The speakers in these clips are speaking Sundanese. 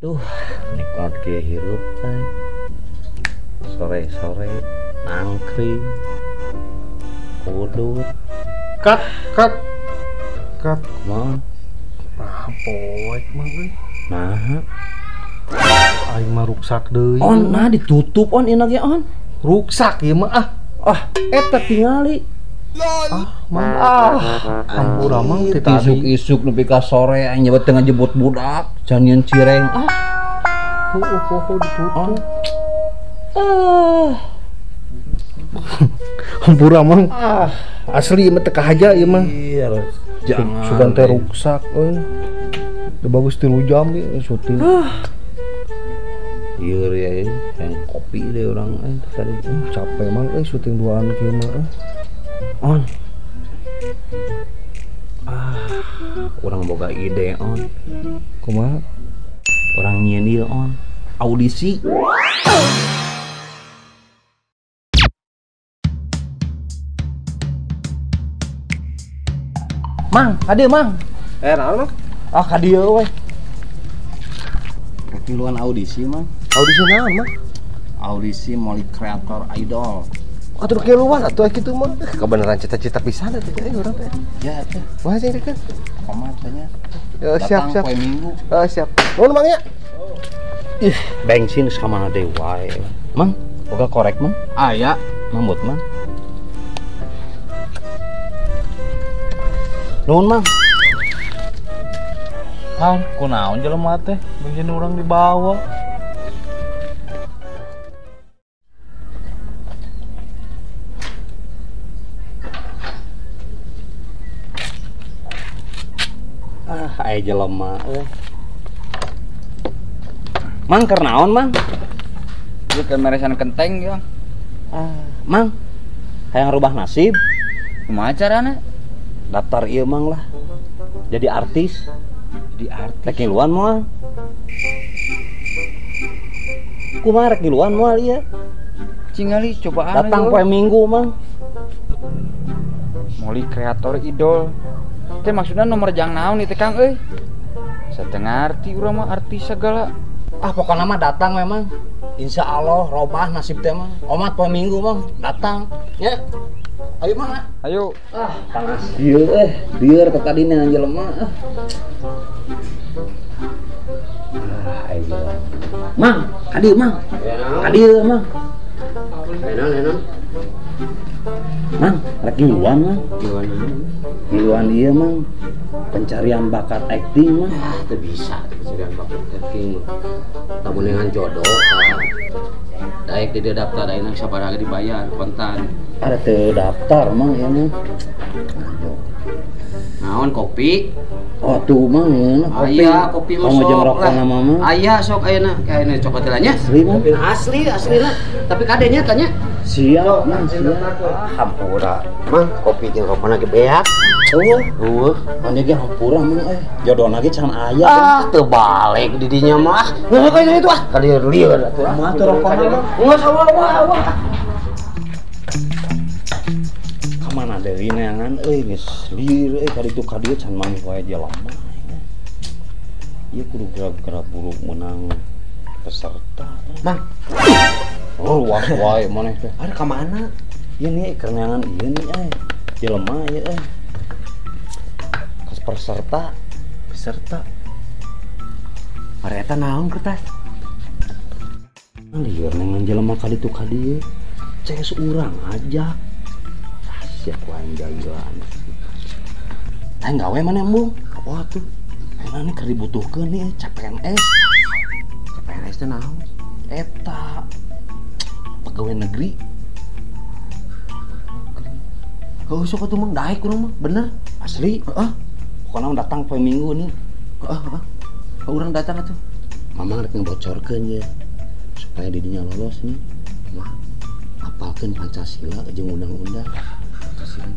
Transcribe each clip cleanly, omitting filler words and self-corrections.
Duh, nikmat kieu hirup teh. Sore-sore nangkring. Kudut. Cut, cut. Cut. Kumaha? Nah, poek mah euy. Nah. Aing mah ruksak deui. On, nah ditutup on ieu ge on. Ruksak ieu mah ah. Ah, eta tingali. Ah, mah ah. Hampura mang teh tadi. Isuk-isuk nepi ka sore aing nyebut teu ngajebut budak, can nyeun cireng. Ah. Heueuh poho ditutup. Ah. Hampura mang. Ah, asli ieu mah teu kahaja ieu mah. Iya, jangan. Sugan teh ruksak euy. Udah bagus 3 jam ieu syuting. Ah. Ieu ya, yang kopi deh orang tadi. Capek mang euy syuting duaan kieu mah. On. Ah, urang boga ide on. Kumaha? Urang nyieun ieu on. Audisi. Mang, kadieu mang. Naon mang? Ah, kadieu we. Kiluan audisi mang. Audisi naon mang? Audisi Moli Kreator Idol. Atuh kiluan atuh kitu mah. Kebenaran cita-cita pisan atuh teh urang teh. Ya teh. Wah sing deket. Kumaha teh nya? Ya, siap, siap. Datang poe Minggu. Siap. Nuhun mang nya. Ih, bensin geus ka mana deui wae. Mang, boga korek mang? Aya. Mambut mang. Nuhun mang. Kan kunaon jelema teh bensin urang dibawa. Ah, aya jelema euy. Mang keur naon, Mang? Ieu keur meresan kenteng ya. Ah, Mang, hayang rubah nasib. Kumaha carana? Daftar ieu Mang lah. Jadi artis. Jadi artis. Rek ngiluan moal. Kumaha rek ngiluan moal ieu? Cingali cobaan. Datang poe Minggu, Mang. Moli Kreator Idol. Teh maksudna nomor jang naon ieu teh Kang euy? Saya teu ngarti urang mah artis segala. Ah, pokokna mah datang memang. Insya Allah robah nasib teh mah. Omat poe Minggu Mang, datang nya. Ayo Mang. Ayo. Ah, panas. Ieu lieur ke tadi jelema. Ah, ayo. Mang, kadieu Mang. Kadieu Mang. Enon. Mang, rek ngiluan Mang. Ngiluan. Ngiluan ieu Mang. Pencarian bakat acting mah. Ah, teu bisa pencarian bakat acting. Lamun dengan jodoh tah. Daek di dia daftar ayeuna sabaraha dibayar kontan. Ada teu daftar Mang ieu mah. Naon kopi? Oh tuh Mang ngeunah kopi. Aya kopi mah sok. Jeung rokona mah. Aya sok ayeuna kaena cokot heula nya. Asli Mang. Kopi asli aslina. Tapi kadenya tanya. Siap Mang, siap. Hampura. Mang kopi jeung rokona ge beak. Eueuh. Eueuh. Mane ge hampura Mang euy. Jodona ge can aya. Ah, teu balik di dinya mah. Heueuh kaya itu ah. Kalieur lieur atuh. Mah teu rokona mah. Geus wah. Kamana deui neangan euy geus lieur euy ka ditu ka dieu can manggih wae jelema. Ieu kudu gerak-gerak buru meunang peserta. Mang. Oh, wah wae maneh teh. Ada ka mana? Ieu nih keur neangan ieu nih euy. Jelema ieu euy. Kas peserta, peserta. Mari eta naon kertas? Lieur neangan jelema ka ditu ka dieu. Ces urang aja. Siap aing jailan. Aing gawe maneh embung? Apa tuh? Aing nih keur dibutuhkeun nih CPNS. CPNS teh naon? Eta pegawai negeri. Heuh sok atuh Mang daek urang mah, bener. Asli? Heeh. Pokona datang poe Minggu nih. Heeh, heeh. Urang datang atuh. Mamang rek ngebocorkeun ye supaya didinya lolos nih. Mah, apalkeun Pancasila jeung undang-undang. Pancasila.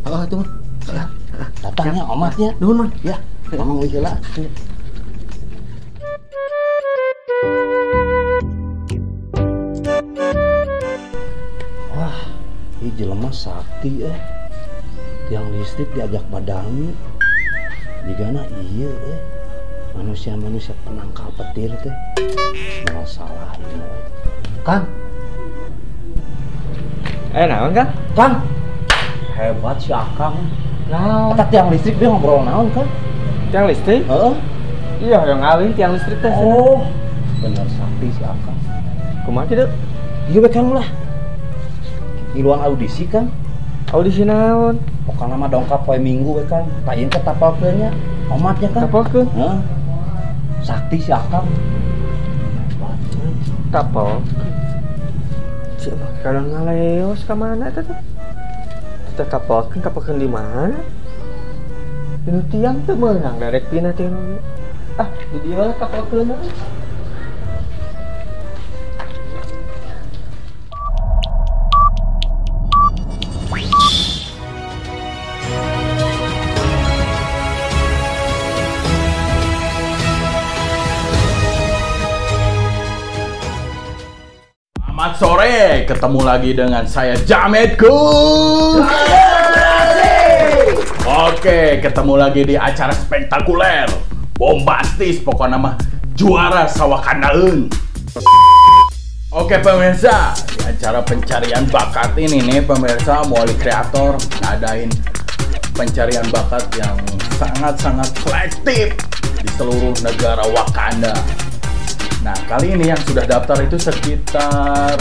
Heeh atuh mah. Siap. Datangnya omatnya. Nuhun Mang. Ya, Mamang euy heula. Wah, ieu jelema sakti eh. Tiang listrik diajak badangi. Jigana ieu eh. Manusia-manusia penangkal petir teh. Moal salah ieu. Kang. Naon Kang? Kang. Hebat si Akang. Naon? Eta tiang listrik dia ngobrol naon, Kang? Tiang listrik? Heeh. Iya, yang ngalih tiang listrik teh. Oh. Bener sakti si Akang. Kumaha kitu? Ieu we Kang lah. Ngiluan audisi Kang. Audisi naon? Pokokna mah dongkap poe Minggu we Kang. Tah ieu teh tapalkeun nya. Omatnya Kang. Tapalkeun? Heeh. Sakti si Akang. Tapal. Kalau ngaleos ka mana eta teh? Kita tapalkeun di mana? Dinu tiang teu meunang darek pindah tiang. Ah, di dieu lah tapalkeun. Selamat sore, ketemu lagi dengan saya Jamet Kun. Oke, ketemu lagi di acara spektakuler, bombastis, pokoknya mah juara sawakandaeun. Oke pemirsa, di acara pencarian bakat ini nih pemirsa, Moli Kreator ngadain pencarian bakat yang sangat-sangat selektif di seluruh negara Wakanda. Nah, kali ini yang sudah daftar itu sekitar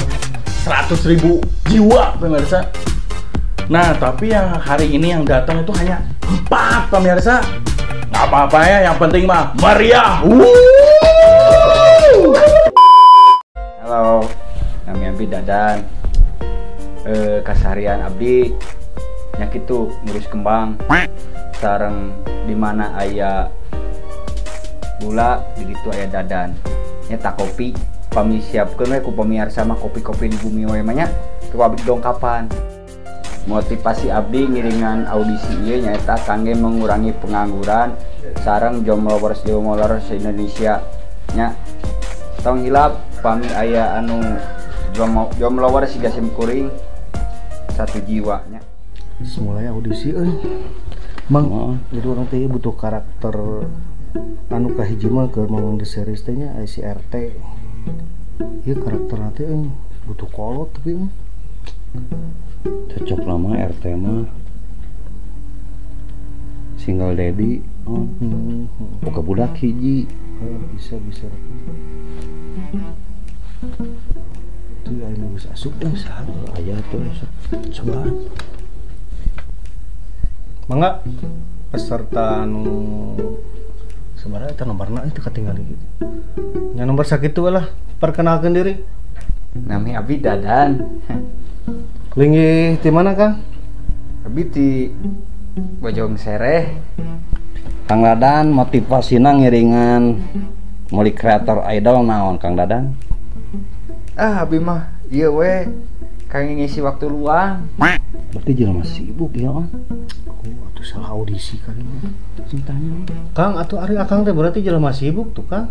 100.000 jiwa, pemirsa. Nah, tapi yang hari ini yang datang itu hanya 4, pemirsa. Nggak apa-apa ya, yang penting mah meriah. Wuh! Halo, nami Abdi Dadan. Kaseharian Abdi nya kitu ngurus kembang. Sareng di mana aya gula, di ditu aya Dadan. Nyata kopi pami siapkeun we ku pamiarsa mah kopi-kopi di bumi we mah nya ku abdi dongkapan. Motivasi abdi ngiringan audisi ieu nyaeta kangge mengurangi pengangguran sareng jomlovers Indonesia nya. Tong hilap pami aya anu jomlovers siga sim kuring satu jiwa nya. Mulai audisi euy. Mang, jadi orang teh butuh karakter anu kahiji mah keur mamang di series teh nya si RT. Ieu karakter teh butuh kolot tapi cocok lama RT mah. Single daddy, boga budak hiji. Bisa. Tuh aya nu geus asup teh saha aya tuh cobaan. Mangga peserta anu sebenarnya itu nomorna itu ketinggalan gitu. Nya nomor sakitu lah, perkenalkan diri. Nami Abi Dadan. Linggih di mana Kang? Abi di Bojong Sereh. Kang Dadan motivasina ngiringan Moli Kreator Idol naon Kang Dadan? Ah abi mah ieu we kang ngisi waktu luang. Berarti jelema sibuk ya on. Oh, atuh salah audisi kali mah. Cintanya. Kang atuh ari akang teh berarti jelema sibuk tuh Kang.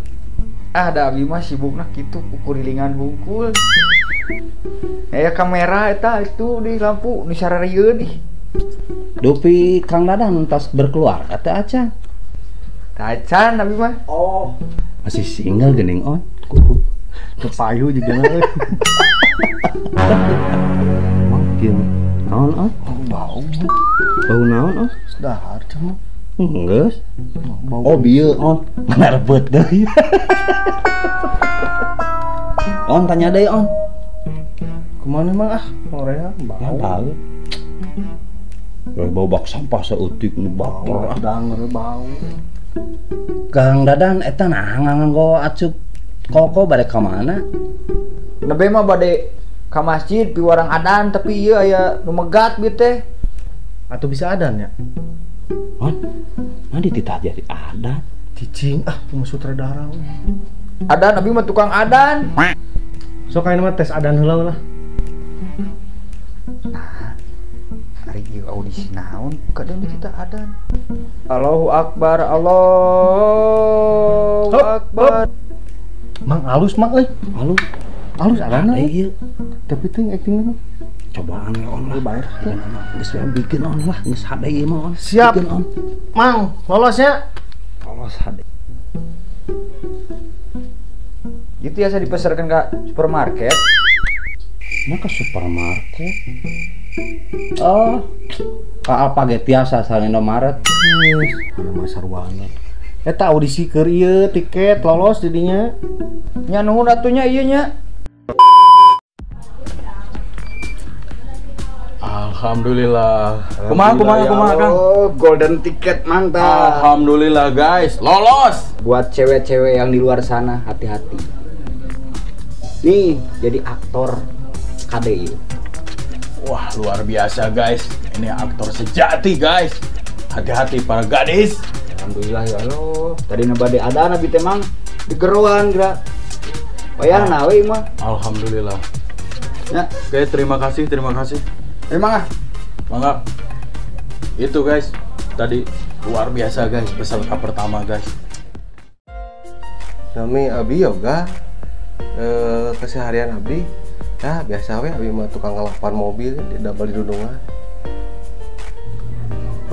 Ah da abi mah sibukna kitu kukurilingan hungkul. Ya kamera eta itu di lampu nu sararieun ih. Dupi Kang Dadan tas berkeluarga teh acan. Tacan abi mah. Oh, masih single geuning on. Kepayu juga na. Mungkin naon on? Bau. Bau naon on? Dahar cuma. Geus. Bau. Oh bieu on. Ngarebet deui. On tanya deui on. Kemana emang ah? Korea bau. Ya, bau. Bau bak sampah saeutik nu baper ah. Danger bau. Kang Dadan eta nah nganggo acuk koko bade ka mana? Nebe mah bade ka masjid piwarang adan tapi ieu aya nu megat bieu teh. Atuh bisa adan ya? Hah? Nah dititah jadi adan. Cicing ah cuma sutradara. Adan abi mah tukang adan. Sok ayeuna mah tes adan heula lah. Nah, ari ieu audisi naon kadang kita adan. Allahu akbar, Allahu akbar. Mang alus mang euy. Alus. Alus adana ieu. Tapi teuing actingna mah. Cobaan we on lah. Bayar. Geus we bikin on lah, geus hade ieu mah on. Siap. Bikin on. Mang, lolosnya. Lolos hade. Itu biasa dipesarkan ke supermarket. Nah ke supermarket. Oh, ka Alfa ge tiasa sareng Indomaret. Ieu mah sarwana. Eta audisi keur ieu tiket lolos didinya. Nya nuhun atuh nya ieu nya. Alhamdulillah. Kumaha kumaha kumaha Kang? Oh, golden ticket mantap. Alhamdulillah guys, lolos. Buat cewek-cewek yang di luar sana hati-hati. Nih, jadi aktor KDI. Wah, luar biasa guys. Ini aktor sejati guys. Hati-hati para gadis. Alhamdulillah ya Allah. Tadi bade ada nabi teh mang digeroan geura. Wayahna we mah. Alhamdulillah. Ya. Oke, terima kasih, terima kasih. Emang ah. Mangga. Itu guys, tadi luar biasa guys peserta pertama guys. Nami abi yoga keseharian abdi ya biasa we abi mah tukang ngelapan mobil di double di dundungan.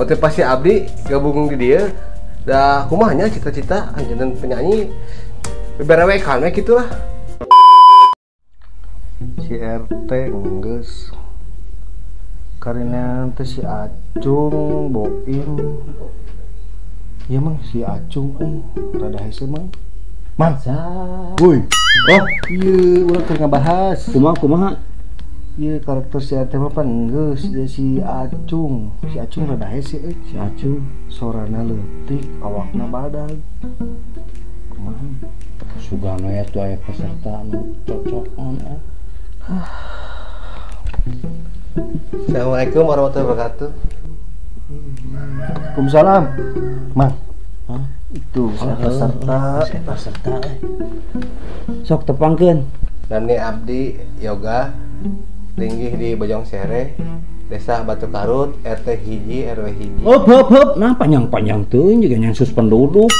Motivasi abdi gabung di dia dah kumahnya cita-cita anjeun penyanyi beberewe kan we gitulah. Si RT enggeus. Karena teh si Acung Boim. Iya mang si Acung rada hese mang. Mang. Woi. Oh, iya urang keur ngabahas. Kumaha kumaha? Iya karakter si RT mah pan geus si Acung. Si Acung rada hese euy. Si Acung sorana leutik, awakna badag. Kumaha? Sugano ya tuh aya peserta anu cocokan eh. Assalamualaikum warahmatullahi wabarakatuh. Waalaikumsalam. Mang. Hah? Itu peserta, peserta eh. Sok tepangkeun. Nami abdi yoga linggih di Bojong Sere, Desa Batu Karut, RT 1 RW 1. Hop hop hop. Nah panjang-panjang teuing juga nyensus penduduk.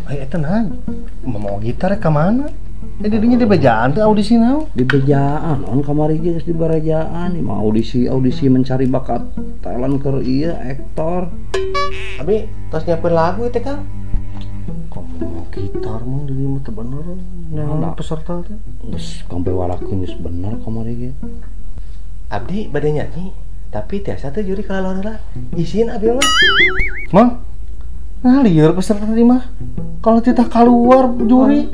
Ai eta naon? Mau gitar ka mana? Didinya di bejaan tuh audisi naon? Di bejaan, on kamari geus di barajaan, mah audisi audisi mencari bakat talent keur ieu aktor. Abi tos nyiapkeun lagu teh Kang. Kamu mau gitar mah di mah teu bener naon peserta teh. Geus kampe walakeun geus bener kamari ge. Abdi bade nyanyi, tapi tiasa teh juri kalalor heula. Izin abdi mah. Mang. Nah lieur peserta tadi mah. Kalau tidak keluar juri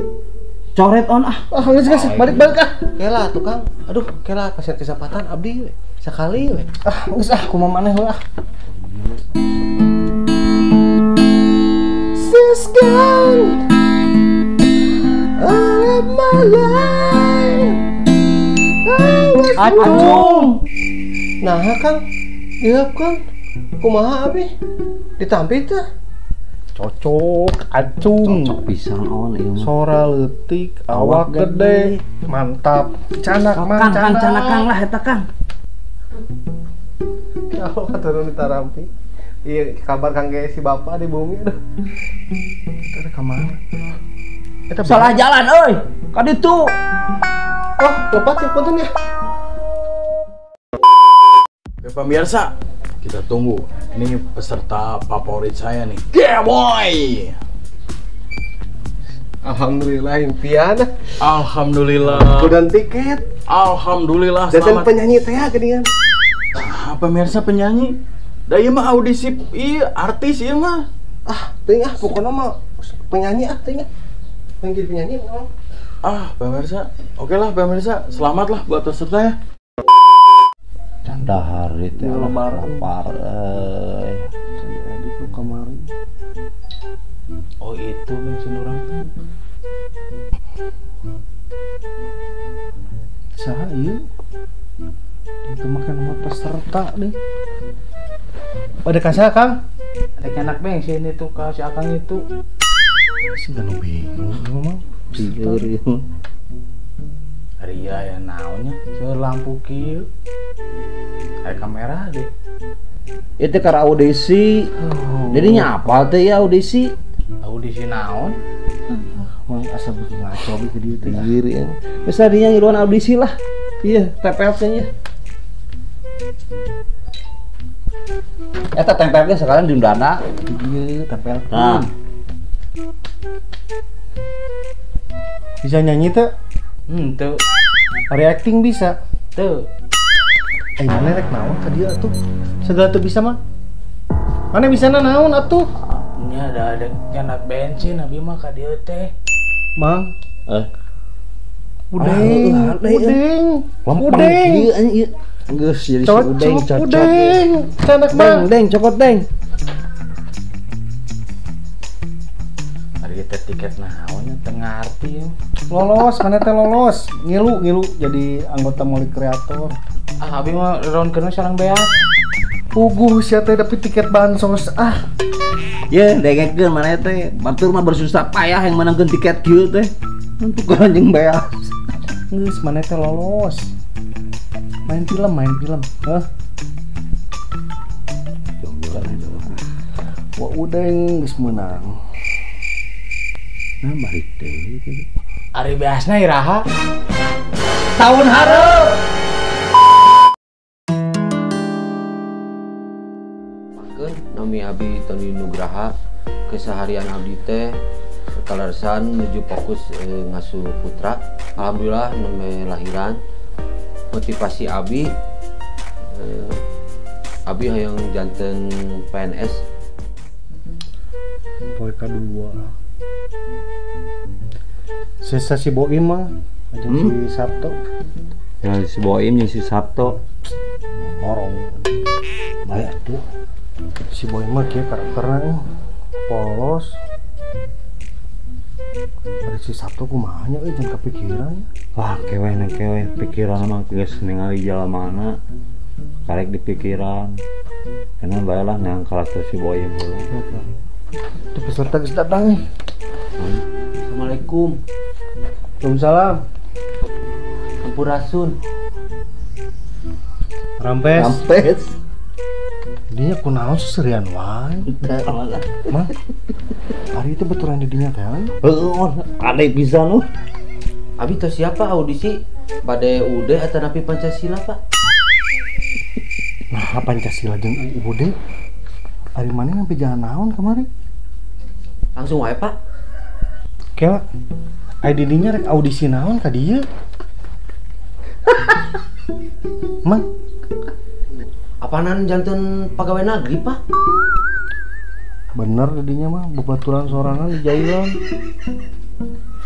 coret on ah. Ah, geus geus balik-balik ah. Kela tukang. Aduh, kela pasien kesempatan abdi we. Sekali we. Ah, geus ah kumaha maneh we ah. She's gone all of my life. Acung. Nah, Kang, diheupkeun. Kumaha abdi? Ditampi teh. Cocok Acung. Cocok pisan on ieu mah. Sora leutik, awak gede, mantap. Canak mang, canak. Canak Kang lah eta Kang. Ya Allah katurun ditarampi. Iya kabar Kang ge si bapak di bumi aduh. Eta ka mana? Eta salah jalan euy. Ka ditu. Oh, lepat ya punten ya. Oke pemirsa, kita tunggu. Ini peserta favorit saya nih, Gemoy. Alhamdulillah impian. Alhamdulillah. Udah tiket. Alhamdulillah. Dan penyanyi teh geuningan. Ah, pemirsa penyanyi. Da ieu mah audisi ieu artis ieu mah. Ah, teuing ah pokona mah penyanyi ah teuing ah. Pengen jadi penyanyi oh. Ah, pemirsa. Oke lah pemirsa, selamatlah buat peserta ya. Dahar itu lapar euy. Jadi tuh kemarin. Oh itu bensin urang tuh. Saha ieu? Itu makan nomor peserta nih. Pada kasih Kang? Ada anak bensin itu ka si Akang itu. Si ganu bingung mah. Lieur ieu. Ria ya naonnya seueur lampu kieu. Kayak kamera deh. Itu karena audisi. Oh. Jadinya apa teh ya audisi? Audisi naon? Mang asa beuki ngaco beuki dieu teh. Lieur ya. Geus tadinya ngiluan audisi lah. Iya, TPF nya. Eta tempelkeun sekalian diundana. Iya, tempelkeun. Nah. Bisa nyanyi teu? Henteu. Ari acting bisa? Teu. Mana rek naon ka dieu atuh? Segala teu bisa mah. Mana bisa naon atuh? Nya ada nyanak bensin abi mah ka dieu teh. Mang. Udeng, udeng, udeng. Geus jadi si udeng cocok. Udeng, canak mang. Deng, cokot deng. Ari teh tiket naon teu ngarti. Lolos, mana teh lolos. Ngilu jadi anggota Moli Kreator. Ah, abi mah ronkeun sareng beas. Puguh sia teh dapet tiket bansos ah. Ye, dengekeun mana teh. Batur mah bersusah payah yang menangkeun tiket kieu teh. Tukeran jeung beas. Geus mana teh lolos. Main film. Hah? Wah, udeng geus meunang. Nah, balik deui. Ari beasna iraha? Tahun hareup. Nami Abi Tony Nugraha, keseharian abdi teh kalarsan menuju fokus ngasuh putra. Alhamdulillah nami lahiran. Motivasi abi abi hayang janten PNS. Poe kadua. Sesa si Boim mah jeung si Sabto. Ya si Boim jeung si Sabto. Morong. Bae atuh. Si Boy mah kieu karakterna polos. Ari si Sabto kumaha nya euy jeung kapikiran. Wah, kewe pikiran mah geus ningali jalamana. Karek di pikiran. Enak bae lah nang karakter si Boy heula. Tuh peserta geus datang. Assalamualaikum. Waalaikumsalam. Sampurasun. Rampes. Dinya kunaon seserian wae. Mah. Ari itu betulan di dinya teh. Heeh, ade pisan lu. Abi teh siapa audisi bade UD atau napi Pancasila, Pak? Nah, Pancasila jeung UUD. Ari maneh sampai jalan naon kemarin? Langsung wae, Pak. Kela. Ai di dinya rek audisi naon ka dieu? Mah. Apanan janten pegawai negeri, Pak? Bener didinya mah bebaturan sorangan di jailan.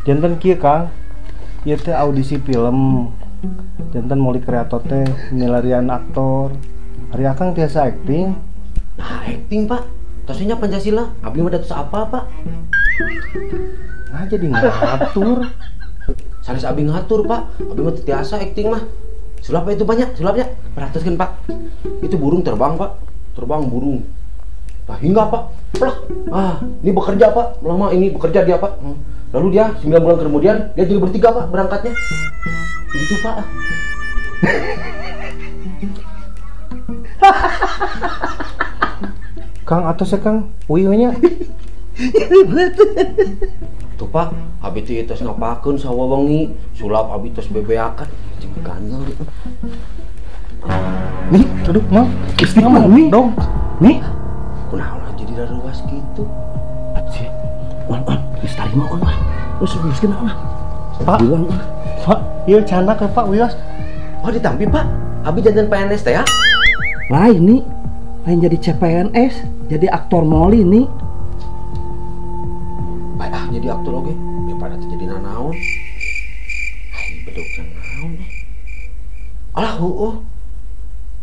Janten kieu, Kang. Ieu teh audisi film. Janten Moli Kreator teh milarian aktor. Ari akang tiasa acting. Nah, acting, Pak. Tosnya Pancasila. Abi mah da apa, Pak? Nah, jadi ngatur. Sanes abi ngatur, Pak. Abi mah tiasa acting mah. Sulap itu banyak, sulapnya. Perhatikan, Pak. Itu burung terbang, Pak. Terbang burung. Nah, hingga, Pak. Plak. Ah, ini bekerja, Pak. Lama ini bekerja dia, Pak. Lalu dia 9 bulan kemudian dia jadi bertiga, Pak, berangkatnya. Begitu, Pak. Kang, atos ya, Kang. Uih nya. Tuh, Pak, abi teh tos ngapakeun sawa wengi, sulap abi tos bebeakan. Jeung gandeng. Nih, aduh, Mang. Istimewa nih dong. Nih. Kunaon jadi daruas gitu. Sih. On, geus tarima on lah. Geus geus naon lah. Pak. Pak, ieu canak ya, Pak, wios. Oh, ditampi, Pak. Abi janten PNS teh ya? Lain nih. Lain jadi CPNS, jadi aktor Moli nih. Baik ah jadi aktor oge, daripada teu jadi nanaon. Ai bedog naon eh. Alah heueuh.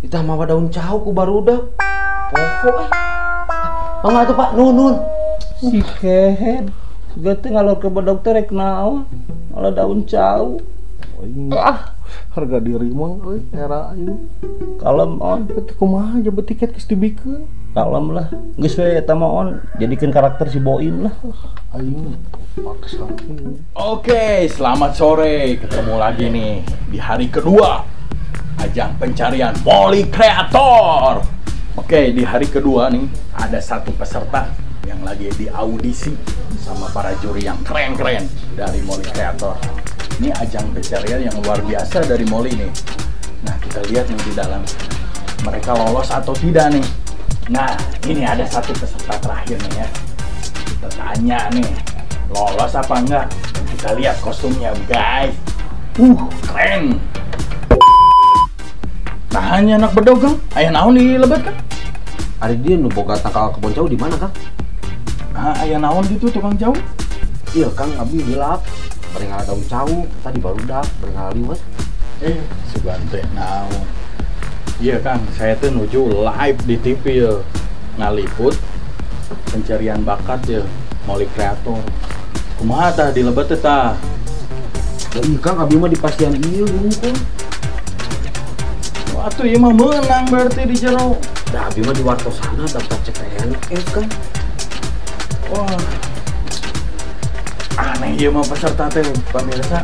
Ditah mawa daun cau ku barudak. Poho eh. Mangga atuh Pak, nuhun. Si kehed. Sugan teh ngalor ke bedog teh rek naon? Malah daun cau. Ah, harga diri mah euy era aing. Kalem on, teu kumaha jebet tiket geus dibikeun. Kalem lah. Geus we eta mah on, jadikeun karakter si Boim lah. Aing paksa. Oke, selamat sore. Ketemu lagi nih di hari kedua ajang pencarian Moli Kreator. Oke, di hari kedua nih ada satu peserta yang lagi di audisi sama para juri yang keren-keren dari Moli Kreator. Ini ajang pencarian yang luar biasa dari Moli nih. Nah, kita lihat nih di dalam mereka lolos atau tidak nih. Nah, ini ada satu peserta terakhir nih ya. Kita tanya nih, lolos apa enggak? Kita lihat kostumnya, guys. Keren. Nah, hanya anak bedog, Kang. Aya naon di lebet, Kang? Ari dia nu boga tangkal kebon cau di mana, Kang? Ah, aya naon gitu tukang cau? Iya, Kang, abdi hilap. Bari ngala daun cau, tadi barudak, bari ngala liwet. Sugan teh naon. Iya, Kang, saya tuh nuju live di TV ya. Ngaliput pencarian bakat ya, Molly Kreator. Kumaha tah di lebet teh tah? Ya iya, Kang, abdi mah di pasian ieu hungkul. Atuh ieu mah meunang berarti di jero. Da abdi mah di wartosana daftar CPNS, Kang. Wah. Aneh ieu mah peserta teh pemirsa.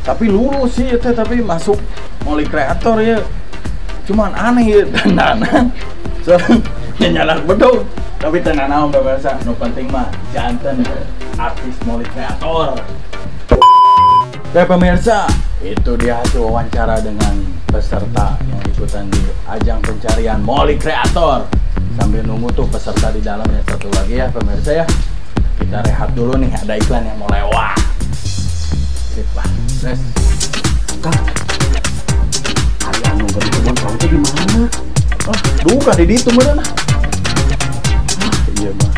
Tapi lulus sih teh, tapi masuk Molly Kreator ya. Cuman aneh ya dandanan. Soalnya nyanak bedog. Tapi tenan naon pemirsa, nu penting mah janten artis Molly Kreator. Oke pemirsa, itu dia hasil wawancara dengan peserta yang ikutan di ajang pencarian Molly Kreator. Sambil nunggu tuh peserta di dalam ya, satu lagi ya pemirsa ya. Kita rehat dulu nih, ada iklan yang mau lewat. Sip lah, tes. Kang, ari anu bari kebon cau teh di mana? Oh, duka di ditu meureun ah. Iya mah.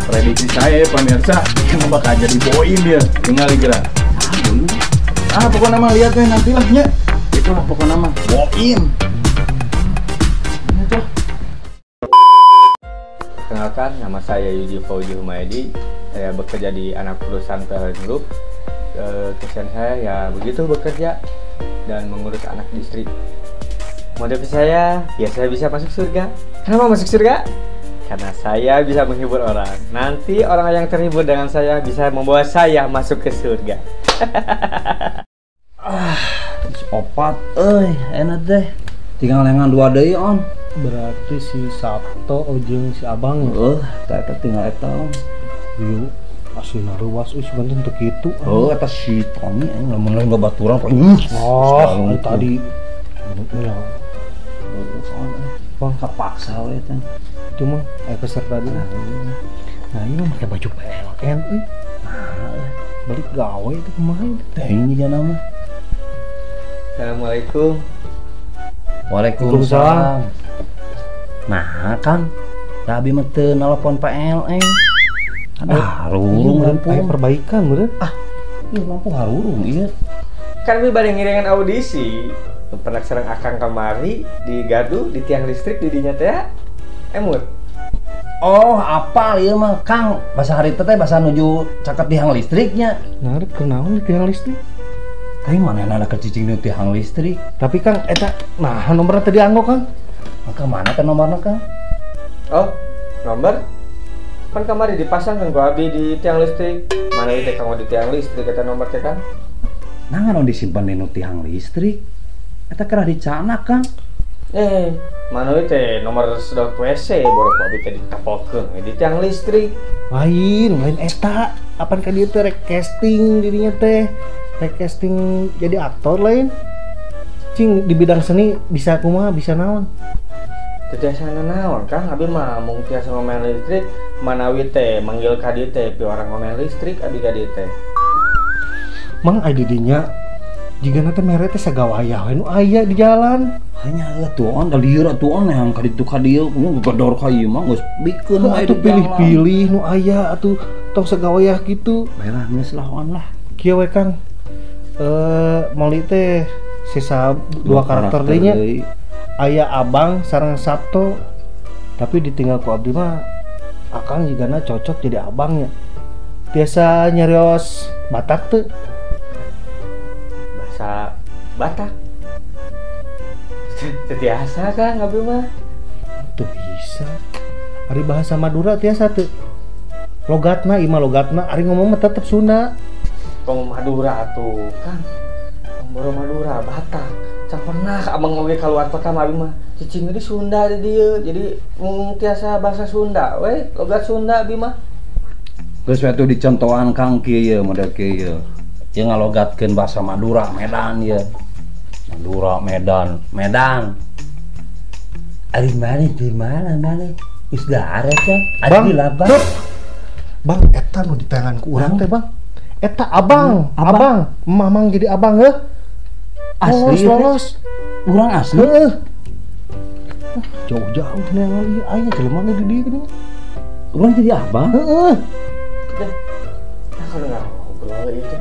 Prediksi saya ya pemirsa, ini bakal jadi boim ya. Tinggal geura. Ah, pokoknya mah lihat deh nantilah nya. Itulah pokoknya mah boim. Ini tuh. Perkenalkan, nama saya Yuji Fauji Humaydi. Saya bekerja di anak perusahaan PLN Group. Kerjaan saya ya begitu, bekerja dan mengurus anak istri. Motivasi saya, ya saya bisa masuk surga. Kenapa masuk surga? Karena saya bisa menghibur orang. Nanti orang yang terhibur dengan saya bisa membawa saya masuk ke surga. Opat euy, enak deh. Tinggal lengan dua deui, Om. Berarti si Sabto jeung si Abang ya? Eta tinggal eta, Om. Ieu asli ruas euy sugan teu kitu. Heuh, eta si Tommy aing lamun lain babaturan kok. Oh, tadi ya. Bang kepaksa we teh. Itu mah aya peserta deui. Nah, ini mah make baju PLN euy. Nah, balik gawe itu kumaha itu? Teh ini jana mah. Assalamualaikum. Waalaikumsalam. Nah, Kang, da abi mah teu nelpon PLN. Ada harurung lampu. Aya perbaikan meureun. Ah, ieu lampu harurung ieu. Kan abi bade ngiringan audisi. Pernah serang akang kamari di gardu di tiang listrik di dinya teh emut. Oh, apal ieu mah, Kang. Bahasa harita teh bahasa nuju caket tiang listriknya. Nah, rek kunaon di tiang listrik? Tapi mana ada kecicing di tiang listrik? Tapi Kang, eta nah nomorna tadi dianggo, Kang. Maka mana teh nomorna, Kang? Oh, nomor? Kan kamari dipasang kan ku abi di tiang listrik. Mana ieu teh kanggo di tiang listrik eta nomor teh, Kang? Nah, anu disimpan di nu tiang listrik. Eta kerah dicanak, Kang. Mana ieu teh nomor sedot WC borok ku abi teh ditepolkeun di tiang listrik. Lain, lain eta. Apan ka dieu teh rek casting dirinya teh. Rek casting jadi aktor lain. Cing di bidang seni bisa kumaha, bisa naon? Teu tiasa naon, Kang. Abi mah mung tiasa ngomen listrik, manawi teh manggil ka dieu teh pi orang ngomen listrik abi ka dieu teh. Mang ai di dinya jigana teh mere teh sagawayah we nu aya di jalan. Hanya atuh on ka lieur atuh on yang ka ditu ka dieu gedor ka ieu mah geus bikeun wae atuh pilih-pilih nu aya atuh tong sagawayah kitu. Bae lah geus lah on lah. Kieu we Kang. Molly teh sisa dua karakter deui nya. Aya Abang sareng Sabto. Tapi ditinggal ku abdi mah Akang jigana cocok jadi abangnya. Biasa nyarios Batak teu? Bahasa Batak. Tiasa Kang abdi mah. Teu bisa. Ari bahasa Madura tiasa teu? Logatna ieu mah logatna ari ngomong mah tetep Sunda. Tong Madura tuh, Kang. Tong boro Madura, Batak. Can pernah abang oge keluar kota mah abi mah. Cicing di Sunda di dieu. Jadi mung tiasa bahasa Sunda we, logat Sunda abi mah. Geus we atuh dicontohan Kang kieu ye model kieu ye. Ieu ngalogatkeun bahasa Madura, Medan ye. Madura, Medan, Medan. Ari mana di mana mana? Geus darat ya. Ari Bang, di labang. Bang, eta nu ditayangan ku urang teh, Bang. Eta abang, abang, mamang jadi abang heuh. Asli lolos. Urang asli. Heeh. Jauh-jauh neangan ieu aya jelema di dieu geuning. Urang jadi abang? Heeh. Tah kalau ngobrol ieu teh.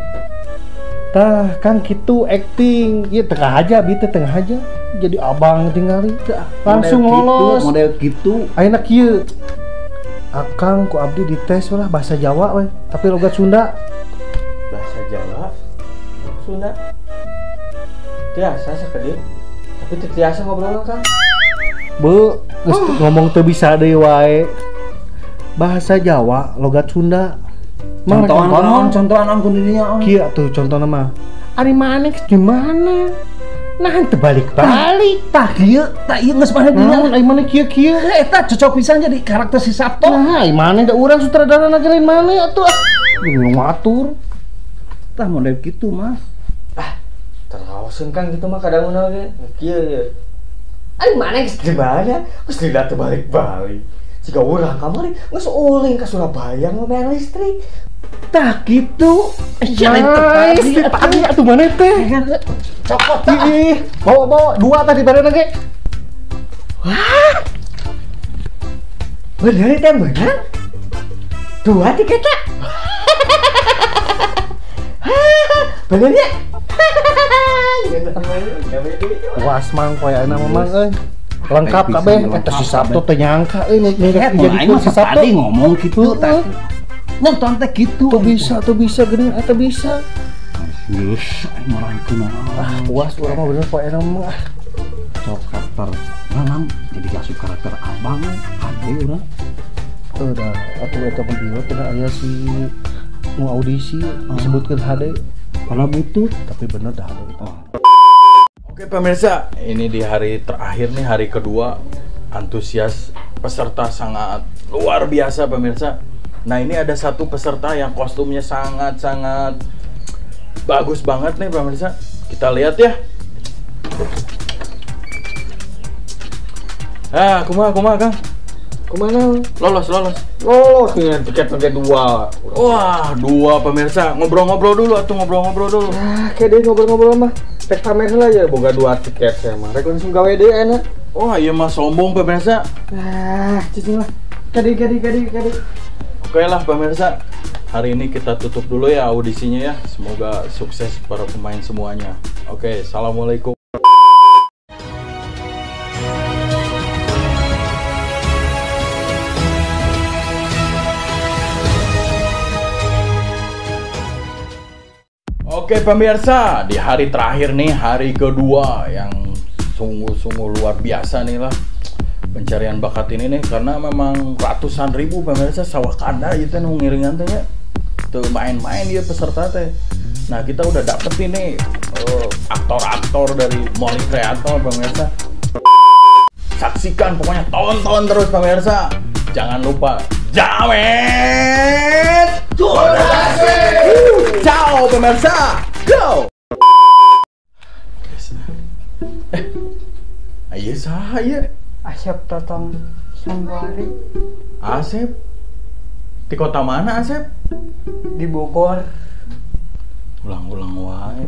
Tah kan kitu acting, ieu tengah aja bi teh tengah aja jadi abang tingali. Langsung lolos. Model kitu. Ayeuna kieu. Akang ku abdi dites lah bahasa Jawa we, tapi logat Sunda. Bahasa Jawa, Sunda. Tiasa sakedeung. Tapi teu tiasa ngobrol Kang. Bu, geus ngomong teu bisa deui wae. Bahasa Jawa, logat Sunda. Contohan contohan ku dinya. Kieu atuh contohna mah. Ari maneh di mana? Nah, teu balik-balik. Tah kieu, tah ieu geus maneh dinya. Naon ai maneh kieu-kieu? Eta cocok pisan jadi karakter si Sabto. Nah, ai maneh da urang sutradara na lain maneh atuh. Ngatur. Tah model kitu, Mas. Ah, teraoseun Kang kitu mah kadanguna ge. Kieu ye. Ari maneh geus di mana? Geus lila teu balik-balik. Jika urang kamari geus ulin ka Surabaya ngomean listrik. Tah kitu. Nice, tadi atuh maneh teh. Cokot tah. Bawa-bawa dua tadi bareng ge. Wah. Bener teh bener. Dua tiket tak? Bener ya? Puas mang poe ayeuna mah mang euy. Lengkap kabeh eta si Sabtu teu nyangka euy jadi si Sabtu tadi ngomong kitu tah. Nonton teh kitu. Tuh bisa geuning eta bisa. Geus aing ngorangkeun. Ah puas urang mah bener poe ayeuna mah. Cok karakter urang jadi asup karakter abang ade urang. Heuh da atuh eta mah bieu teh aya si nu audisi disebutkeun HD. Kalau butuh tapi bener dah HD. Oke pemirsa, ini di hari terakhir nih, hari kedua, antusias peserta sangat luar biasa pemirsa. Nah ini ada satu peserta yang kostumnya sangat-sangat bagus banget nih pemirsa. Kita lihat ya. Ah, kumaha Kang? Kemana? Lolos. Lolos nih tiket pakai dua. Wah, dua pemirsa. Ngobrol-ngobrol dulu atau ngobrol-ngobrol dulu. Ah, kayak deh ngobrol-ngobrol mah. Tek pamer lah ya, boga dua tiket saya mah. Rek langsung gawe deh enak. Wah, iya mah sombong pemirsa. Ah, cicing lah. Kadi. Oke lah pemirsa. Hari ini kita tutup dulu ya audisinya ya. Semoga sukses para pemain semuanya. Oke, assalamualaikum. Oke pemirsa, di hari terakhir nih, hari kedua yang sungguh-sungguh luar biasa nih lah pencarian bakat ini nih, karena memang ratusan ribu pemirsa sawakanda itu nu ngiringan teh nya. Tuh main-main dia peserta teh. Nah kita udah dapet ini aktor-aktor dari Molly Kreator pemirsa. Saksikan pokoknya, tonton terus pemirsa. Jangan lupa jamet durasi. Ciao pemirsa, go. Ayo saya Asep Totong Sambari. Asep di kota mana Asep? Di Bogor. Ulang-ulang wae.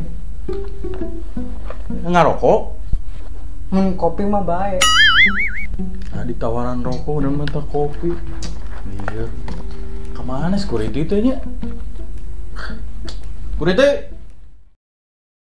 Ngarokok? Kopi mah baik. Nah, ditawaran rokok dan minta kopi. Iya. Kemana security teh nya? Security.